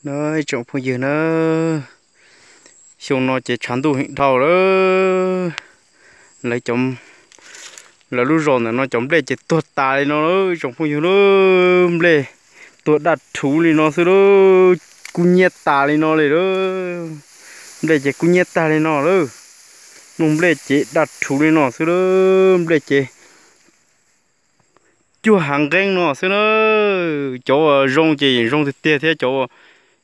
Na ib tsoom phooj ywg na, xyoo no ces tshav ntuj heev dhau lawm. Lawv lub zos ntawm no cov nplej ces tuag tas li no lawm ib tsoom phooj ywg lawm. Nplej tuag daj rhuv li no xwb lawm, kub nyiab tas li no li lawm. Nplej ces kub nyiab tag li no lawm. Nplooj nplej ces daj rhuv li no xwb lawm, nplej ces cuag hav nqeeb no xwb na. Cov zoo ces zoo tiag tiag thiab, cov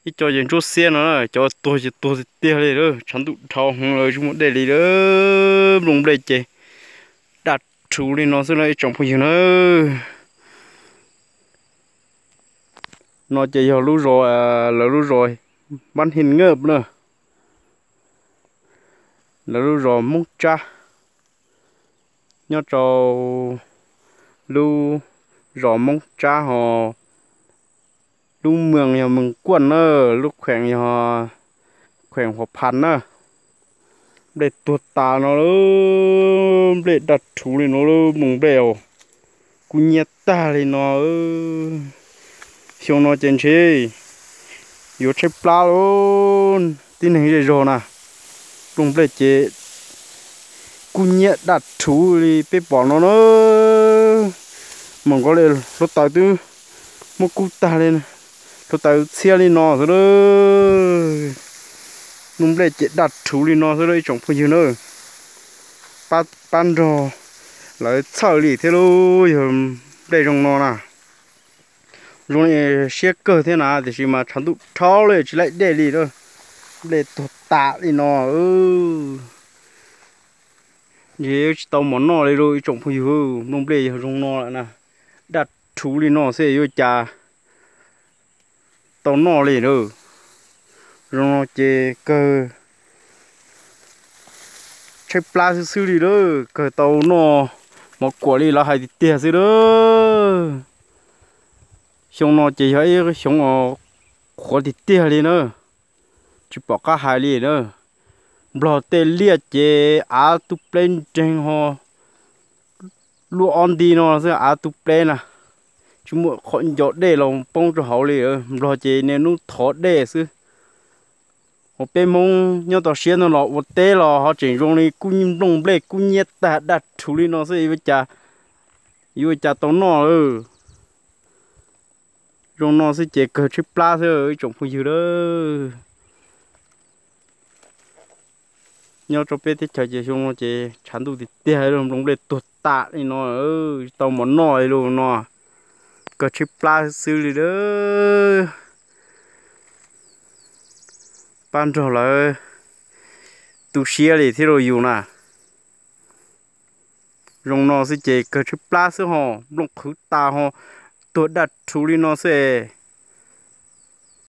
ib co ces ntsuab xiab no, cov tuag ces tuag tiag tiag li lawm. Tshav ntuj dhau heev lawm tsis muaj dej li lawm, nplooj nplej ces daj rhuv li no xwb na ib tsoom phooj ywg na. No ces yog lub zos, lawv lub zos Npab Hij Nkawj na, lawv lub zos Moob Tsab, nyob rau lub zos Moob Tsab ho lub moos yog moos Kuaj na, lub kheem yog kheem Huas Phas na. Nplej tuag tas no lawm, nplej daj rhuv li no lawm, nplooj nplej kub nyiab tag li no. Xyoo no ces ntshe yuav tshaib plab lawm tib neeg zej zog na. Nplooj nplej ces kub nyiab daj rhuv li peb pom no na. Mus nkaus li hluav taws twb muab kub tag li, hluav taws txhiab li no xwb lawm. Nplooj nplej ces daj rhuv li no xwb lawm ib tsoom phooj ywg na. Pab nrog lawv txhawj li thiab lub yog nplej zoo no na. Zoo li siab kawg thiab na, tiam sis mas tshav ntuj dhau lawm tsis laib dej li lawm. Nplej tuag tas li no. Ntshe yuav tsis tau mov noj li lauj ib tsoom phooj ywg, nplooj nplej yog zoo no lawm na, daj rhuv li no xwb yuav cas tau noj li lawm. Zoo no ces kawg tshaib plab xwb xwb li lawm, kawg tau noj mov kuam li lawv hais tiag tiag xwb lawm. Xyoo no ces yog ib xyoo qhuav tiag tiag li na, tsis pom qab hais li na. Nplog tej liaj ces av tub pleb nreeg ho luaj ob nti no xwb av tub pleb na, tsis muaj qhov nco dej los poob rau hauv li. Nplog ces niaj hnub thov dej xwb. Uas peb Hmoob nyob toj siab no los ua teb los ho tseem zoo li kub nplooj nplej kub nyiab tag daj rhuv li no xwb yuav cas, yuav cas tau noj lawm. Zoo no xwb ces kawg tshaib plab xwb ib tsoom phooj ywg lawm. Nyob rau peb teb chaws ces xyoo no ces tshav ntuj tiag tiag, nplooj nplej tuag tas li no, tsis tau mov noj li lawm no, kawg tshaib plab xwb li lawm. Pab nrog lawv tu siab li thiab lauj yus na. Zoo no xwb ces kawg tshaib plab xwb ho, nplooj qhwv tas ho, tuag daj rhuv li no xwb.